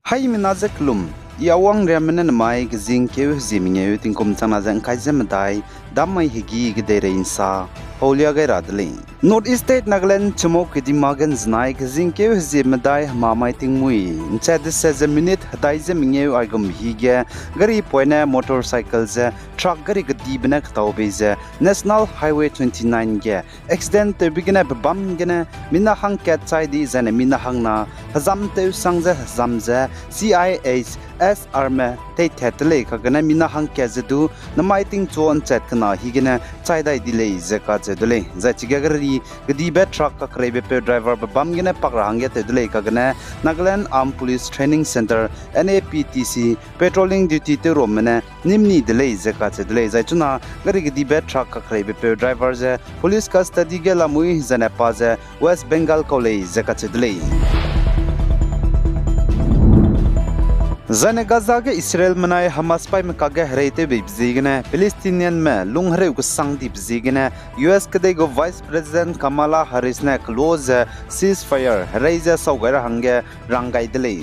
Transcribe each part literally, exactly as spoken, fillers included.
Haimena ze kelum, I Awang Riamme ne nemai kezingkeu hezie mengeu tingkum changna ze ngkai ze medai, dam mai hegî kedeirei nsa paulia gai ra de lei. North East State Nagaland chumau kedima ge nzenai kezingkeu hezie medai hemamai tingmui nchat deset ze minute hedai ze mengeu aigum hige gari poine motorcycle ze truck gari kedibe ne ketau bei ze National Highway twenty-nine ge accident tewbe gene pebâm gene mina hangkat chai di zaine mina hangna hezam tewsang ze hezam ze C I H S arme teitat de lei kagene mina hangkat ze du nemai tingchu nchat kena higene chai dai di lei ze kacheu de lei. Zai chige gari kedibe truck kakereibepeu driver pebâm gene pak ra hangge tew de lei kagene Nagaland Armed Police Training Centre, N A P T C, patrolling duty tewramme ne nîm ni de lei ze kacheu de lei. Zai chuna gari kedibe truck kakereibepeu driver ze police custody ge lamui zaine pa ze West Bengal kau lei ze kacheu de lei. Zaine Gaza ge Israelme nai Hamas paîme kakge hereitew beibe ziegene Palestinianme lung hereu kesang dibe ziegene U S kedei gu Vice President Kamala Harris ne kelo ze ceasefire herei ze sau gai ra hangge rang gai de lei.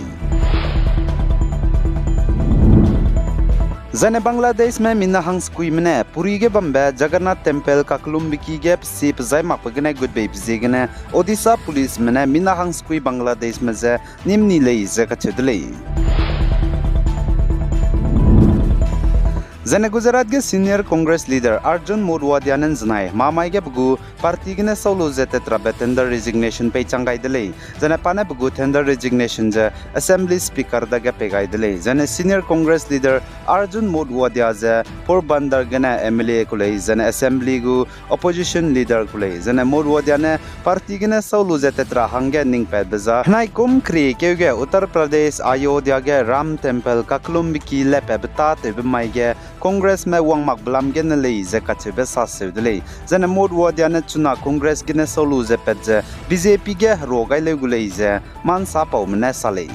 Zaine Bangladeshme mina hangsekuime ne Puri ge bambe Jagannath Temple kakellumbe ki ge pesi pezai makbe gene gut beibe ziegene Odisha policeme ne mina hangsekui Bangladeshme ze nîm ni lei ze kacheu de lei. Zaine Gujarat ge senior Congress leader Arjun Moodwadia ne nzenai hemamai ge pe gu party gene sau lu ze tetrabe tender resignation peichang gai de lei. Zaine pa ne pe gu tender resignation ze Assembly Speaker dage pei gai de lei. Zaine senior Congress leader Arjun Moodwadia ze Porbandar gene M L A ku lei, zaine Assembly gu opposition leader ku lei. Zaine Moodwadia ne party gene sau lu ze tetra hangge ning patbe za henai kum keriekeu ge Uttar Pradesh Ayodhya ge Ram Temple kakellumbe ki lepatbe tâtewbe mai ge Congressme wang makbe lam gene lei ze kacheube saseu de lei. Zaine Moodwadia ne chuna Congress gene sau lu ze pat ze B J P ge herua gai leu gu lei ze mansapaume ne sa lei.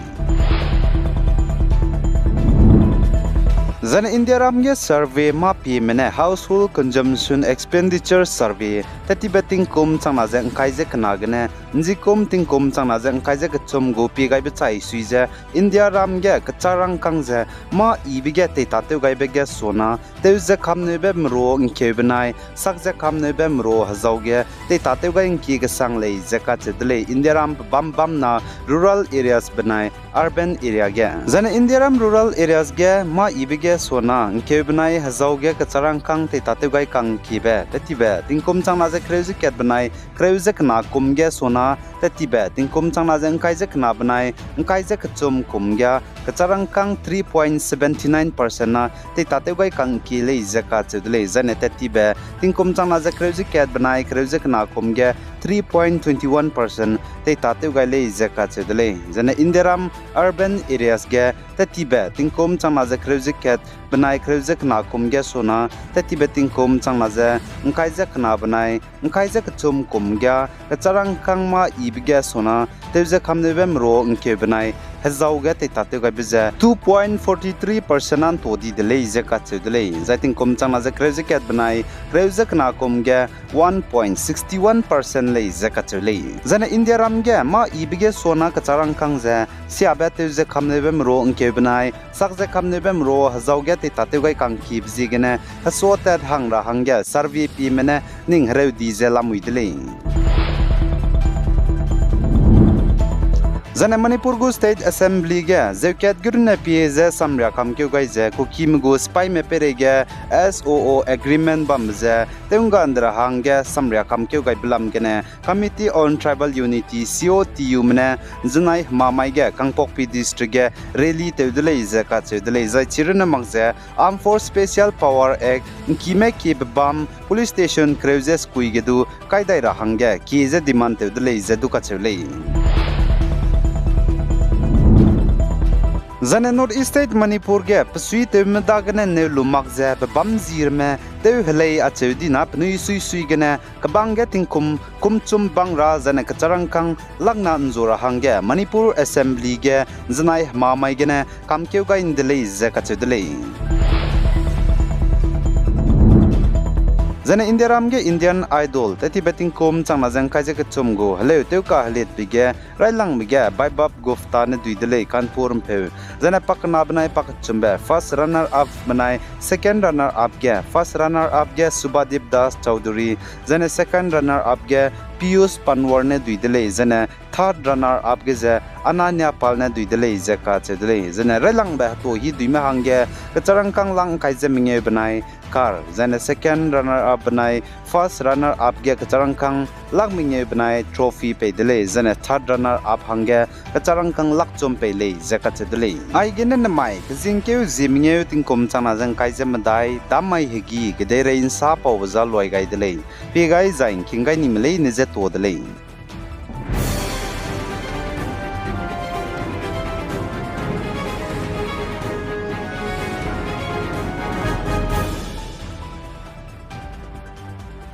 Zaine Indiaram ge survey mâ pieme ne Household Consumption Expenditure Survey tetibe tingkum changna ze ngkai ze kena gene nzikum tingkum changna ze ngkai ze kechum gu pie gaibe chai sui ze Indiaram ge kecharangkang ze mâ yibe ge teitatew gaibe ge sona tew ze kamneube merua ngkeu benai sak ze kamneube merua hezau ge teitatew gai ngkie kesang lei ze kacheu de lei. Indiaram pebâm bâm na rural areas benai urban area ge. Zaine Indiaram rural areas ge mâ yibe ge sona ngkeu benai hezau ge kecharangkang teitatew gai kang ngkiebe tetibe tingkum changna ze kereu ze kat benai kereu ze kena kum ge sona tetibe tingkum changna ze ngkai ze kena benai ngkai ze kechum kum ge kecharangkang three point seventy nine percent na teitatew gai kang ngkie lei ze kacheu de lei. Zaine tetibe tingkum changna ze kereu ze kat benai kereu ze kena kum ge three point twenty one percent teitatew gai lei ze kacheu de lei. Zaine Indiaram urban areas ge tetibe tingkum changna ze kereu ze kat benai kereu ze kena kum ge sona tetibe tingkum changna ze ngkai ze kena benai ngkai ze kechum kum ge kecharangkang mâ yibe ge sona tew ze kamneube merua ngkeu benai hezau ge teitatew gaibe ze two point forty three percent na nto di de lei ze kacheu de lei. Zai tingkum changna ze kereu ze kat benai kereu ze kena kum ge one point sixty one percent lei ze kacheu lei. Zaine Indiaram ge mâ yibe ge sona kecharangkang ze siabe tew ze kamneube merua ngkeu benai sak ze kamneube merua hezau ge teitatew gai kang ngkiebe ziegene hesuatat hang ra hangge survey pieme ne ning hereu di ze lamui de lei. Zaine Manipur gu State Assembly ge zeukat ge runne pie ze samria kamkeu gai ze Kukime gu sipaîme peireige S O O agreement bambe ze tewngga nde ra hangge samria kamkeu gaibe lam gene Committee on Tribal Unity, C O T Ume ne nzenai hemamai ge Kangpokpi District ge rally tew de lei ze kacheu de lei. Zai chirunne mak ze Armed Force Special Power Act ngkime kiebe bam police station kereu ze sekui ge du kai dai ra hangge kie ze demand tew de lei ze du kacheu lei. Zaine North East State Manipur ge pesuitewme dagene neu lu mak ze pebâm zirme tew helei acheu dina penui sui sui gene kebang ge tingkum kumchum bang ra zaine kecharangkang lakna nzu ra hangge Manipur Assembly ge nzenai hemamai gene kamkeu gai nde lei ze kacheu de lei. Zaine Indiaram ge Indian Idol tetibe tingkum changna ze ngkai ze kechum gu heleu tewka heliatbe ge railangbe ge Vaibhav Gupta ne dui de lei, Kanpur ’mpeu. Zaine pakena benai pakechumbe first runner up benai second runner up ge, first runner up ge Subhadip Das Chowdhury, zaine second runner up ge Piyush Panwar ne dui de lei, zaine third runner up ge ze Ananya Pal ne dui de lei ze kacheu de lei. Zaine railangbe hetuahi duime hangge kecharangkâng lak ngkai ze mengeu benai car, zaine second runner up benai first runner up ge kecharangkâng lak mengeu benai trophy pei de lei, zaine third runner up hangge kecharangkâng lak chum pei lei ze kacheu de lei. Aigene nemai kezingkeu zie mengeu tingkum changna ze ngkai ze medai, dammai hegî kedeirei ’nsa paube za luai gai de lei. Pie gai zai ngking gai nime leine je tuâ de lei.